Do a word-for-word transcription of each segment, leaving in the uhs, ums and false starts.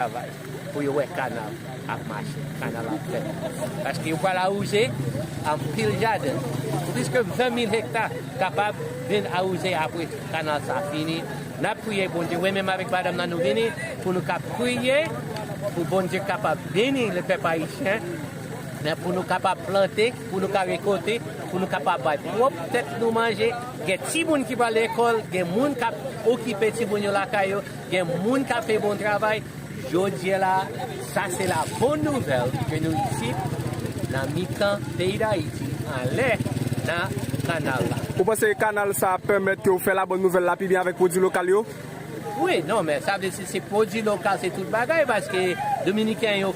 travay pou yo wè kanal ap mache, kanal ap fèt. Paske yo pral awouze anpil jaden. Plis ke ven mil hekta kapab vin awouze apre kanal sa fini. N ap priye Bondye, wi, menm avèk madanm nan nou vini pou nou ka priye pou Bondye kapab beni le pèp ayisyen, men pou nou kapab plante, pou nou ka rekolte, pou nou kapab bay pwòp tèt nou manje. Gen timoun ki pral lekòl, gen moun k ap okipe timoun yo lakay yo, gen moun k ap fè bon travay. Jodi a la, sa se la bon nouvèl ke nou isit nan mitan peyi Dayiti, anlè nan kanal la. Ou panse kanal sa ap pèmèt ke w fè la bon nouvèl la pi byen avèk pwodui lokal yo? Wi, non, men sa vle di se pwodui lokal, se tout bagay, paske Dominiken yo,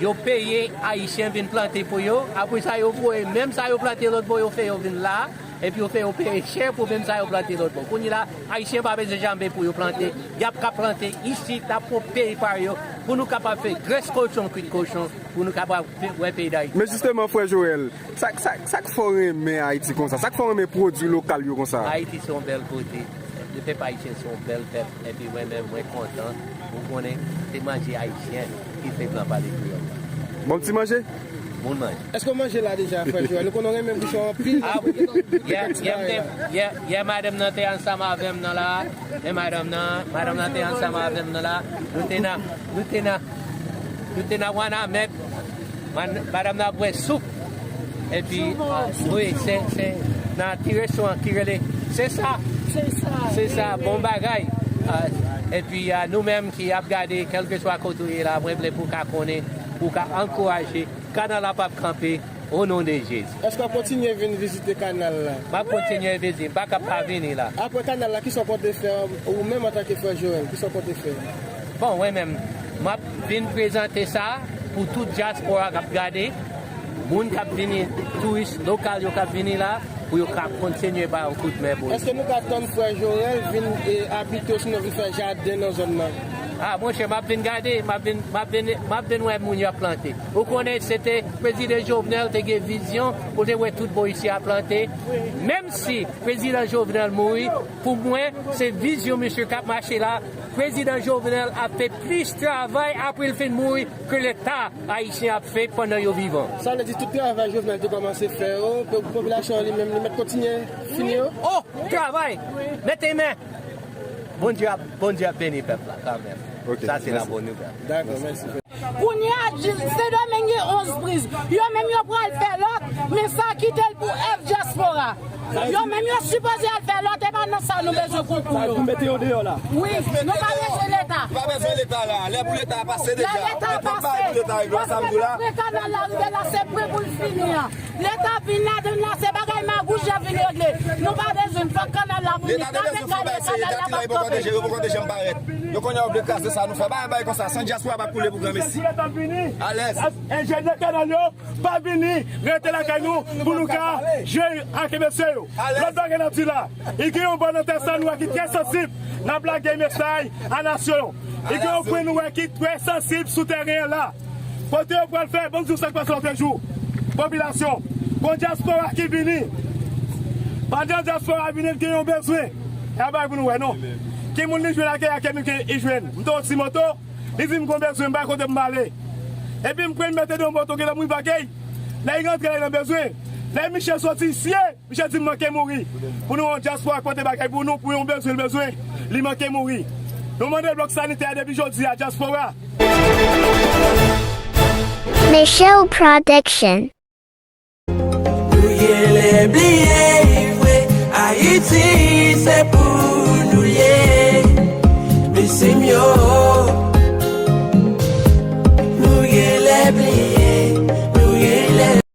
yo peye Ayisyen vin plante pou yo. Apre sa, yo voye menm sa yo plante lòt bò, yo fè yo vin la, epi yo fè yo peye chè pou menm sa yo plante lòt bò. Kounye la, Ayisyen pa bezwen janbe pou yo plante. Y ap ka plante isit, y ap pran peyi pa yo, pou nou kapab fè grès kochon, kwit kochon, pou nou kapab fè, wè peyi Dayiti. Men jisteman, frè Joel, sa, sa, sa k fè w renmen Ayiti konsa? Sa k fè w renmen pwodui lokal yo konsa? Ayiti se yon bèl kote. Le pèp ayisyen se yon bèl pèp. Epi mwen menm, mwen kontan. Ou konnen, se manje ayisyen ki fè blan pale kreyòl la. Bon ti manje? Bon manje. Èske w manje la deja, frè Joel? Nou konnen w renmen bouchon anpil. Ah, wi. Yè, yè, m te, yè, yè, madanm nan te ansanm avè m nan la. E madanm nan, madanm nan te ansanm avè m nan la. Nou te nan, nou te nan, nou te nan Wanament. Man-, madanm nan ap bwè soup. Epi, ah, wi, se, se nan ti restoran ki rele. Se sa. Se sa. Se sa, bon bagay. Ah, epi, ah, nou menm ki ap gade, kèlkeswa kote w ye la, mwen vle pou w ka konnen, pou w ka ankouraje. Kanal la p ap kanpe, o non de Jezi. Èske w ap kontinye vin vizite kanal la? M ap kontinye vizite, m pa ka pa vini la. Apre kanal la, kisa w konte fè, ou menm antanke frè Joel, kisa w konte fè? Bon, mwen menm, m ap vin prezante sa pou tout dyaspora k ap gade, moun k ap vini, touris lokal yo k ap vini la, pou yo ka kontinye ba yo kout men pou yo. Èske nou ka tann frè Joel vin, e, abite, osinon vin fè jaden nan zòn nan? Ah, monchè, m ap vin gade, m ap vin, m ap vin, m ap vin wè moun y ap plante. Ou konnen, se te prezidan Jovenel te gen vizyon pou te wè tout bò isi a plante. Menm si prezidan Jovenel mouri, pou mwen, se vizyon misye k ap mache la. Prezidan Jovenel ap fè plis travay apre l fin mouri ke Leta ayisyen ap fè pandan yo vivan. Sa vle di tout travay Jovenel te kòmanse fè yo, po-, popilasyon an li menm, li mèt kontinye fini yo? Oh, travay! Mete men! Bondye ap, Bondye ap beni pèp la kanmenm. Ok, sa se la bon nouvèl. Dakò, mèsi. Kounye a, Sendomeng gen onz priz. Yo menm yo pral fè lòt, men sa kite l pou F Diaspora. Yo menm yo sipoze al fè lòt, e pa nan sa nou bezwen konkou yo. Sa pou mete yo deyò la. Wi, nou pa bezwen Leta. Nou pa bezwen Leta la. Lè pou Leta a pase deja. Lè Leta a pase. Lè pou Leta a rive, sa m di w la. Paske apre kanal la rive la, se pre pou l fini an. Leta vin ladann la, se bagay magouj y ap vin regle. Nou pa bezwen, fòk kanal la fini. Leta te bezwen fè bagay serye, dati la, yo poko te janm parèt. Yo konnen yo vle kraze sa nou fè. Bay, bay konsa, san dyaspora p ap koule pou granmesi. Alèz. Enjenyè kanal yo pa vini, rete lakay nou, pou nou ka jere ak mesye yo. Lòt bagay n ap di la, i gen yon bò nan tè sa nou wè ki trè sansib, n ap lage mesaj a nasyon. I gen yon pwen nou wè ki trè sansib sou tèren an la. Kote yo pral fè, ban m di w sa k pase lòt jou. Popilasyon, gon dyaspora ki vini. Pandan dyaspora vini, l gen yon bezwen. E a bay pou nou wè, non. Ki moun li jwenn akèy, akèy moun ki li jwenn. M te yon ti moto, li di m gon bezwen, m pa kote m ale. Epi m pran, m mete nan moto, gentan m rive akèy. Lè li rantre, li nan bezwen. Lè misye soti, misye di m manke mouri. Pou nou yon dyaspora pote bagay pou nou, pou yon bezwen, l bezwen, li manke mouri. Nou mande blòk sanitè a depi jodi a, dyaspora. Michelle Production. Ou genlè bliye vre, Ayiti se pou